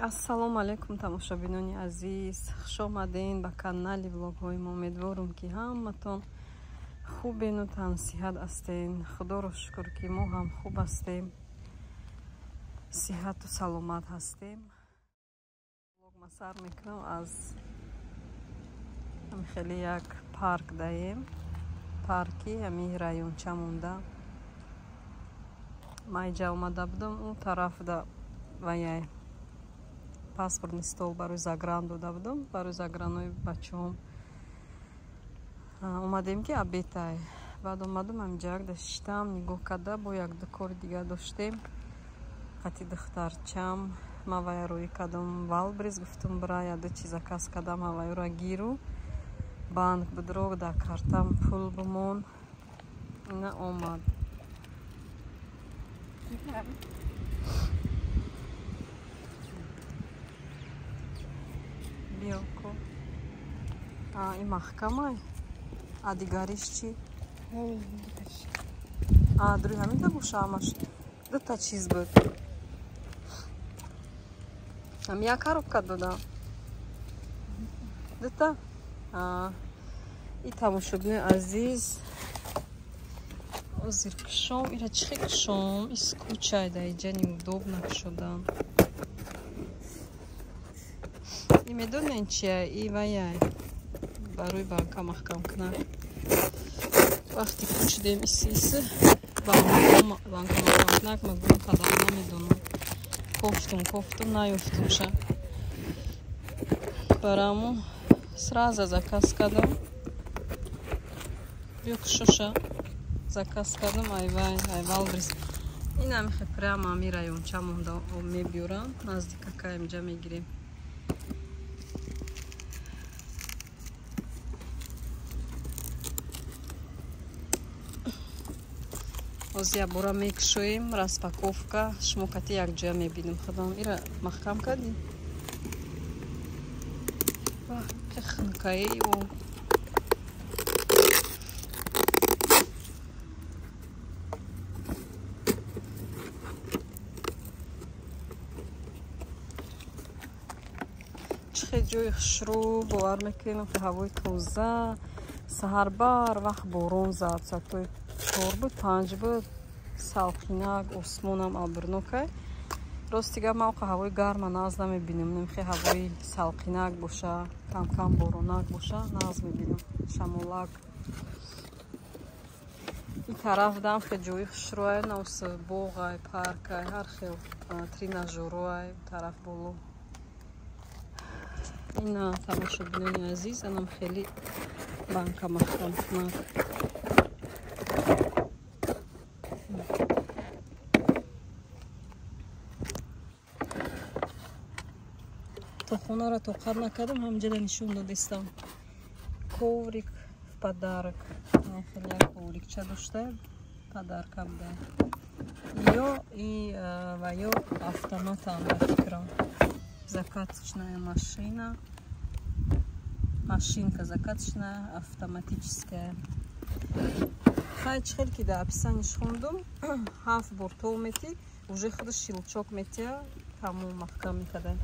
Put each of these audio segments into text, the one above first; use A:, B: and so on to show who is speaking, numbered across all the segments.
A: Ассалому алайкум тамошобинони азиз, хуш омадед ба канали влогҳои мо. Умедворум, ки ҳаматон хубену тансиҳат ҳастен. Худоро шукр, ки мо ҳам хуб ҳастем, сиҳату саломат ҳастем. Влог ма сар мекунам аз хеле як парк даем, парки ҳамин районча монда. Ма иҷа омада будам, он тарафда ваяй паспортный стол барои загран дода будам, барои загранои бачаҳом. Омадем, ки обедай. Баъд омадам, ҳаминҷа якда шиштам, нигоҳ карда, бо якду кори дигар доштем. Қати духтарчам ма вая рӯӣ кардам Wildberries, гуфтум, бира яду чи заказ кардам, ҳавайёра гиру банк будрог, дар картам пул бимон. Ина омад. Биёко. И маҳкамай. А дигариш чӣ? А друи ҳаминта боша ҳамаш. Дута чиз буд. Ҳам як коробка додам. Дута? И тамошобинои азиз, озир кушом, ира чӣ хел кушом? Ис кучай да иҷа неудобно кушодан. И медонен чия? И ваяй. Барои банка маҳкам кунак. Вақте кучидем иси иси банка маҳкам кунак, ма гум кардам, намедонам. Кофтум, кофтум, наёфтумша. Бараму сразу заказ кардам. Биё кушоша. Заказ кардам айвай, ай Wildberries. Ин ҳамихе прямо ҳами районча монда мебиёрам, наздикака инҷа мегирем. Ҳозир як бора мекушоем, распаковка, шумо кати якҷоя мебинем. Худам ира маҳкам кардӣ? Хунукаи о. Чӣ хел ҷои хушрӯ, бовар мекунем, ки ҳавои тоза. Саҳар бар вақт борон зад, соатҳои 4 буд, 5 буд, салқинак, осмонам абрнокай. Рости гап, ман оқа ҳавои гарма нағз намебинам. Немхе ҳавои салқинак боша, камкам боронак боша, нағз мебинам. Шамолак. Ин тараф дам хел ҷои хушрӯай, навс боғай, паркай, ҳар хел тренажёрой тараф боло. Ина тамошобинони азиз, анам хеле банка маҳкам кунак. То хонаро тоқат накардам, ҳамҷода нишон додистам. Коврик в подарок. Хеле як коврикча дошта, подарка буда. Ё и ва ё автоматам ба фикрам. Закаточная машина. Машинка закаточная, автоматическая. Хай чӣ хел ки дар описаниш хондум, ҳафт бор тол метӣ, уже худаш щелчок метия, тамом маҳкам мекарда.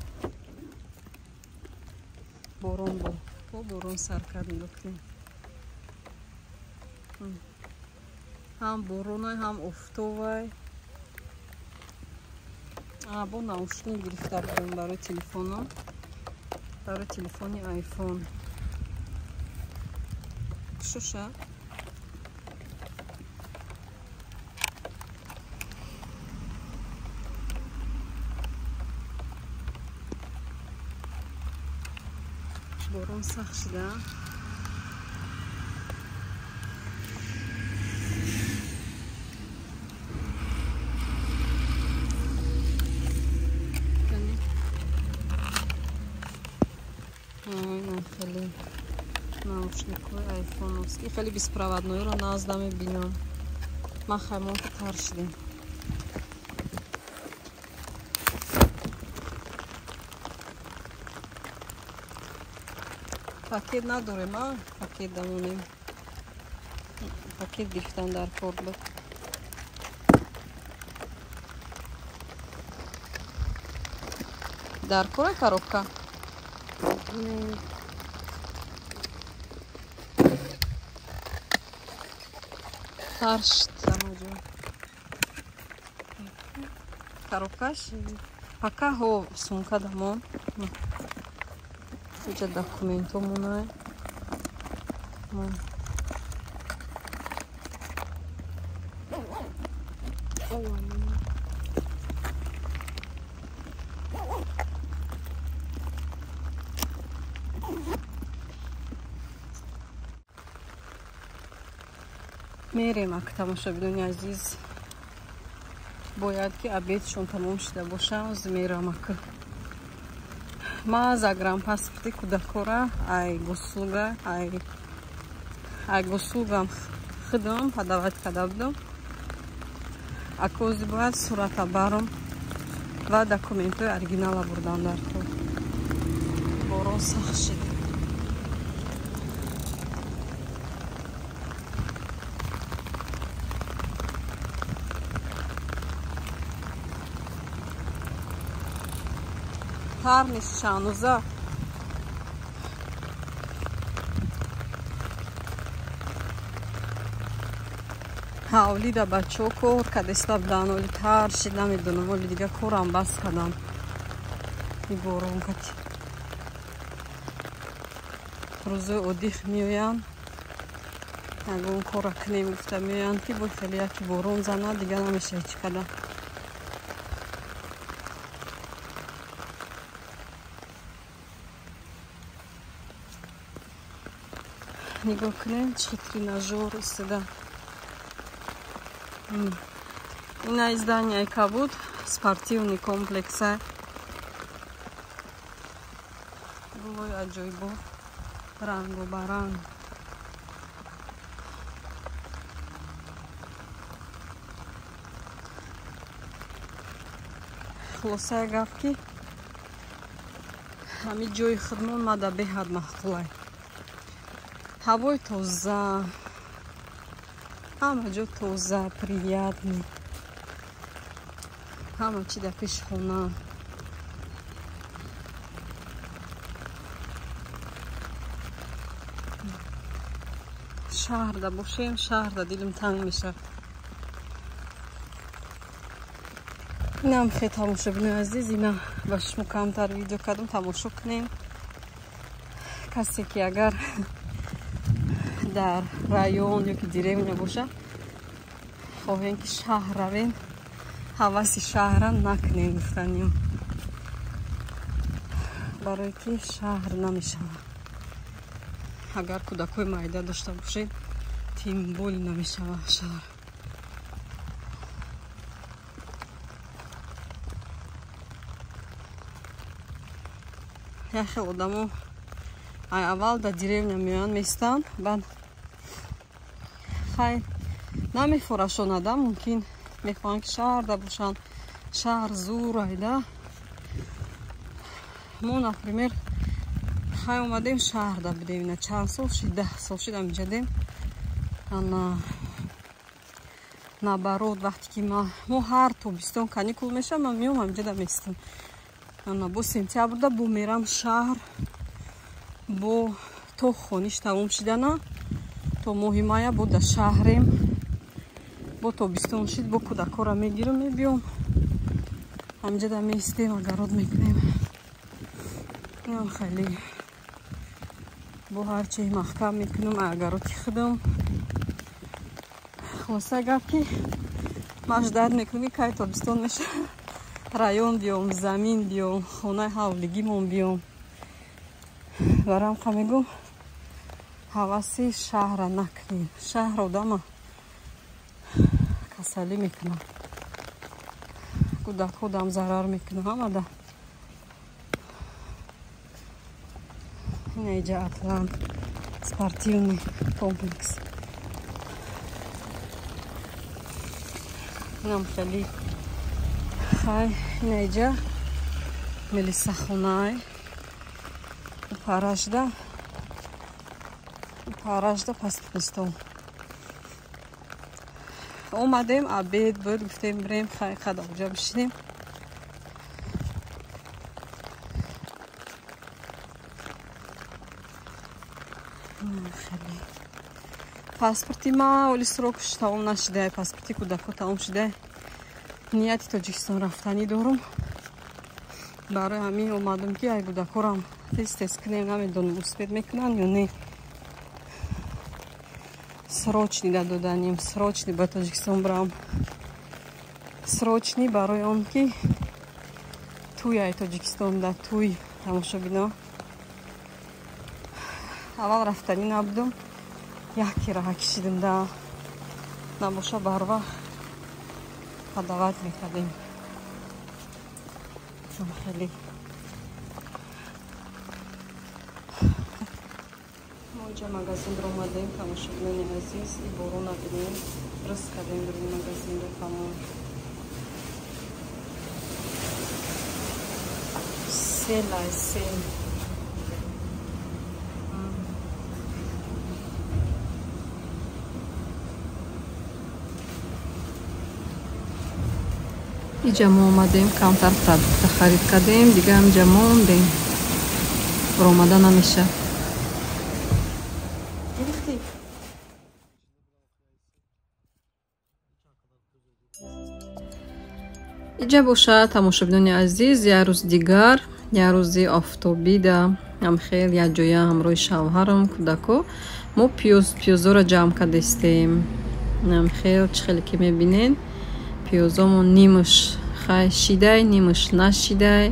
A: Борон бо, то борон сар кард, нигоҳ кунед. Ҳам боронай, ҳам офтобай. Бо наушник гирифта будем барои телефоном, барои телефони айфон. Шуша. Борон сахт шуда. Хеле наушникҳои айфоновский, хеле беспроводнойро нағз намебинам. Ман хаймонка тар шудем. Пакет надорем, а? Пакет дамонем. Пакет гирифтан дар кор буд. Дар кора коробка? Таршт амаҷо. Коробкаш? Пока ҳо сумка дамон. Иҷа документҳо монай. Мерем ак тамошобинони азиз. Бояд ки обедшон тамом шуда боша, оз мерам ак. Ма загранпаспорти кӯдакора ай госслуга, ай госслугам худам подавать карда будам. Акози бояд сурата барам ва документҳои оригинала бурдан дар кор. Борон сахт шид. Тар нест шануза. Ҳавлида бачаҳо кор кадеста будан, оли тар шид, намедонам, оли дига корам бас кардам. И борон кати. Рӯзои оддих меоянд, ягон кора кунем гуфта меоянд, ки бо хеле яки борон занад, дига намеша ҳеҷ када. Нигоҳ кунем, чӣ тренажёр истода. Ина здание кабуд, спортивный комплекс. Гулои аҷоибо, рангу баранг. Хулосаи гап ки ҳамин ҷои худмон мада беҳад маъқулай. Ҳавои тоза, ҳама ҷо тоза, приятный. Ҳама чи дар пеши хона. Шаҳрда бошем, шаҳрда дилим танг мешавад. Инам хе тамошобинои азиз, ина ба шумо камтар видео кардам, тамошо кунем. Касе ки агар дар район ё ки деревня боша, хоҳем ки шаҳр равем, ҳаваси шаҳра накунем гуфтанем, барое ки шаҳр намешавад. Агар кӯдакҳои майда дошта бошед, тем более намешавад шаҳр. Як хел одамо ай аввал дар деревня меоянд, местанд, баъд хай намефорашонада, мумкин мехоҳанд ки шаҳрда бошанд. Шаҳр зур айда. Мо, например, хай омадем шаҳрда будем, ина чанд сол шид, 10 сол шид амиҷадем. Ана наоборот, вақте ки мо ҳар тобистон каникул мешавам, ман меом амиҷада местам. Ана бо сентябрда бо мерам шаҳр, бо то хониш тамом шидана, то моҳи мая бо дар шаҳрем, бо тобистон шид, бо кӯдакҳоро мегирам, мебиём, ҳамҷада меистем, агарот мекунем. Инам хеле бо ҳарчи маҳкам мекунам агароти худам. Хулоса гап ки ман ждать мекунам, ки кай тобистон меша, район биём, замин биём, хонаи ҳавлигимон биём. Барам ха мегӯм, ҳаваси шаҳра накунем. Шаҳр одама касалӣ мекунад, кӯдакҳо дам зарар мекунад, ҳамада. Ина иҷа Атлант спортивный комплекс. Инам хеле хай, ина иҷа мелисахонай. Парашда паспортистон. Омадем, обед буд, гуфтем бирем хай қадаоҷа бишинем. Хеле. Паспорти ма оли срокш тамом нашида, паспорти кӯдако тамом шида. Нияти Тоҷикистон рафтанӣ дорум. Барои ҳамин омадам ки ай кӯдакорам тез-тез кунем, намедонам успеть мекунанд ё не. Срочный доданем, срочный ба Тоҷикистон бирам. Срочный барои он ки туй ай Тоҷикистон да туй тамошобино. Аввал рафтанӣ набудум, яке раҳа кишидим да набоша барва подавать мекардем. Хеле мо инҷа магазин омадем, тамошобинони азиз, и борона бинем, рис кардем дуруни магазинро тамом. Сел ай сел. Иҷа мо омадем, камтар продукта харид кардем, дига ҳамиҷа мондем. Баромада намеша. Иҷа бошад, тамошобинони азиз, як рӯз дигар, як рӯзи офтобида, ҳамхел як ҷоя ҳамроҳи шавҳарам, кӯдако, мо пиёзоро ҷамъ кардастем. Ҳамхел чӣ хеле ки мебинед, пиёзомон нимаш хай шидай, нимаш нашидай.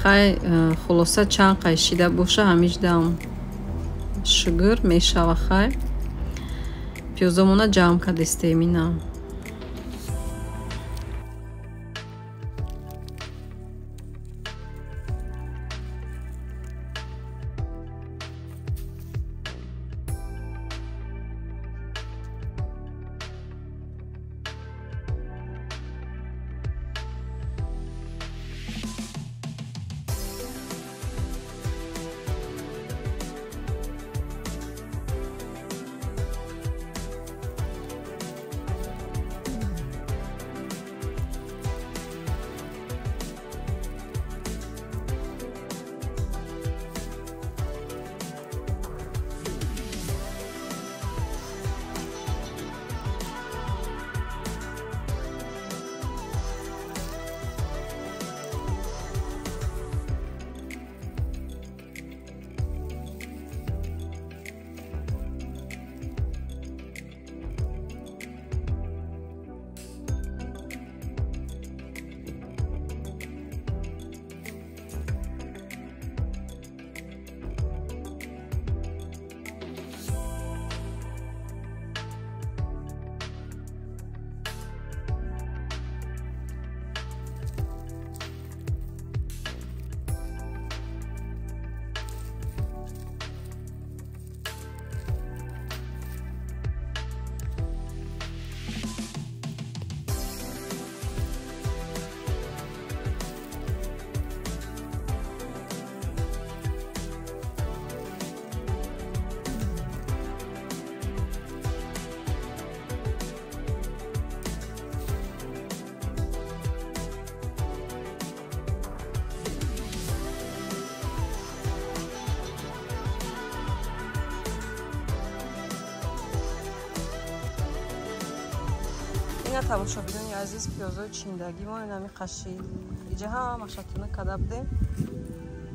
A: Хай хулоса чанд қай шида боша, ҳамиҷдам шугр мешава хай. Пиёзомона ҷамъ кардастем ина. Ина тамошобинони азиз, пиёзои чиндагӣ мо инами қашид. Иҷа ҳамаша тунук карда будем.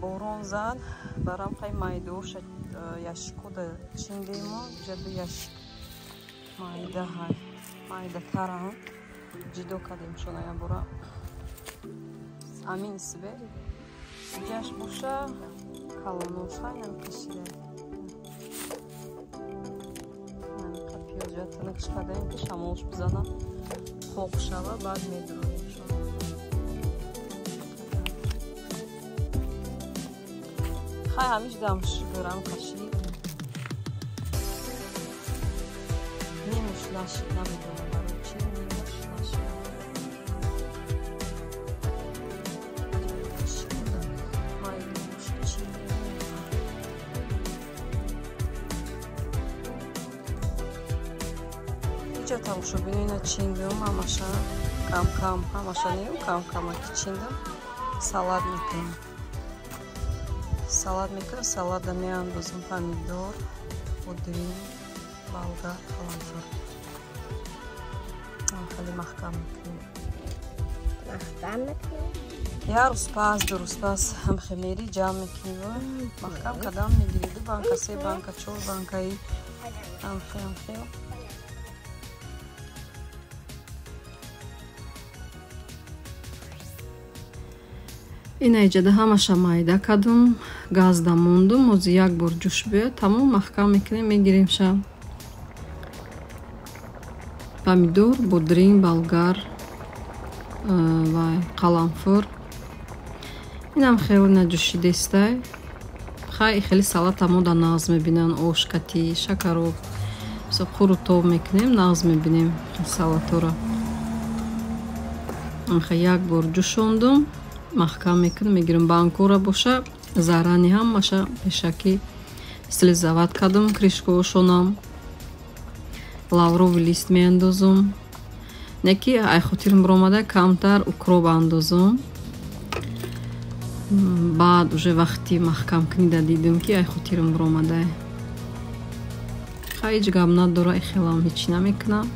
A: Борон зад, барам қай майдоша яшикода чиндемо, иҷа ду яшик майда ҳай, майдатара ҷидо кардем шона ябора. Амин сибе. Иҷаш боша калоноша инами қашида. Пиёза тунукш кардаем ки шамолш бизана, қоқ шава, баъд медуроем шона. Хай ҳамиш дам шугурам қашид. Нимаш нашид, намедонам барои чӣ нимаш нашид. Иҷа тамошобино ина чиндум, ҳамаша кам-кам, ҳамаша не, кам-камаки чиндум, салат мекунам. Салат мекунам, салата меандозам помидор, бодринг, болгар, қаламфур. Хеле маҳкам мекунем.
B: Маҳкам мекунем?
A: Як рӯз пас, ду рӯз пас ҳам хемери ҷамъ мекунем. Маҳкам кадам мегирӣ, 2 банка, 3 банка, 4 банкаи ҳамхел. Ина иҷада ҳамаша майда кардум, газда мондум, ҳозир як бор ҷӯш биёяд, тамом маҳкам мекунем, мегирем ша. Помидор, бодринг, болгар ва қаламфур. Инам хеле наҷӯшидестай. Хай хеле салата мо да нағз мебинанд, ош, кати, шакароб. Қурутоб мекунем, нағз мебинем салатора. Як бор ҷӯшондум, маҳкам мекунем, мегирем банкора боша, зарани ҳамаша пешакӣ слизават кардум, кришкаошонам лавровый лист меандозум. Не ки ай хотирам баромада камтар укроп андозум. Баъд уже вақти маҳкам кунида дидум ки ай хотирам баромада. Хай ҳеҷ гап надора, хелам ҳеҷ намекунам.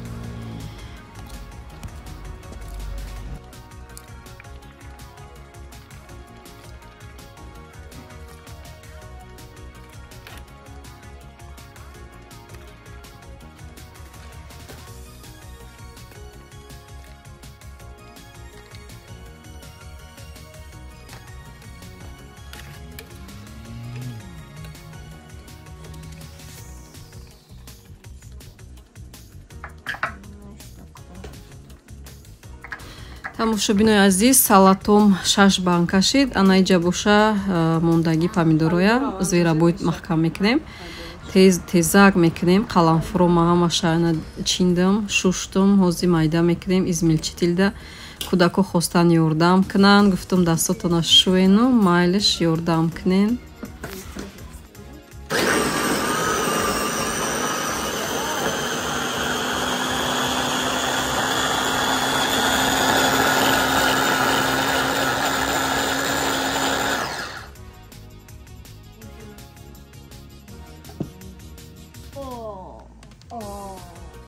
A: Тамошобинои азиз, салатом 6 банка шид. Ана иҷа боша мондагӣ помидороя зверобой маҳкам мекунем. Тезак мекунем. Қаламфуро ма ҳамаша ана чиндам, шуштум, ҳозир майда мекунем измельчителда. Кӯдако хостан ёрдам кунанд, гуфтум дастотона шӯену майлиш ёрдам кунен.